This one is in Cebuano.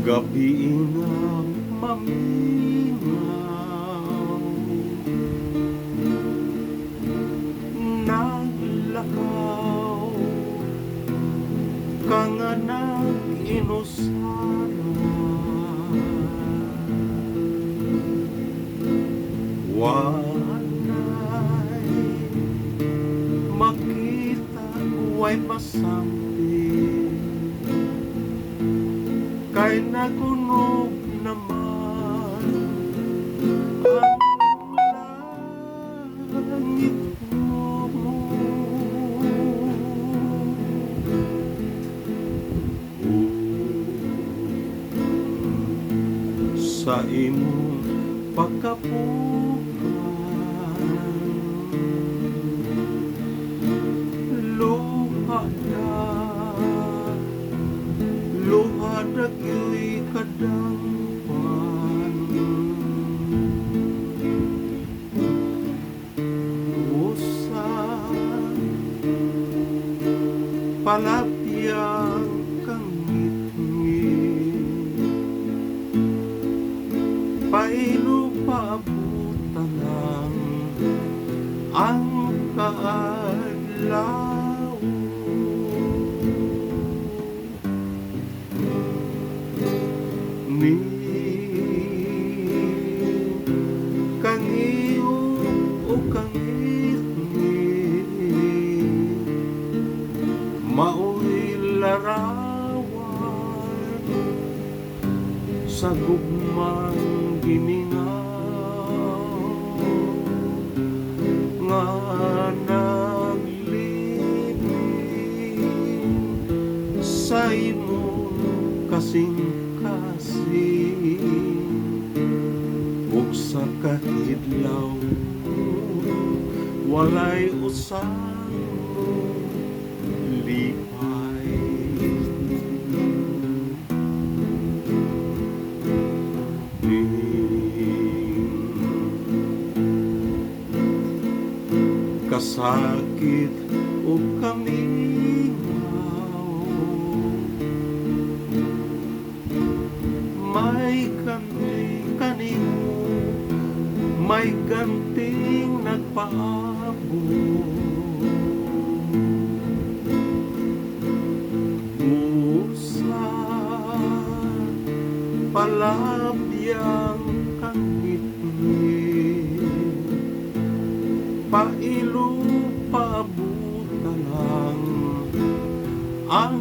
Gabi nga mamingaw, naglakaw ka nga nag-inusara. Walay makita, way masampi, kay nagunob naman ang langit mo. Sa imong pagkapukan, luha na, luha na gyuy kadangpan. Usa palapyang kang ngitngit, pailo paabutan lang ang kaadlaw. Ni kangiw o kangitngit, mao'y larawan sa gugmang gimingaw nga naglimin sa imong kasing-kasing ug sa kahidlaw walay usang lipay. Kasakit o kamingaw, may ganti kanimo, may ganting nagpaabot. Usa palapyang kang ngitngit, pailo paabutan lang ang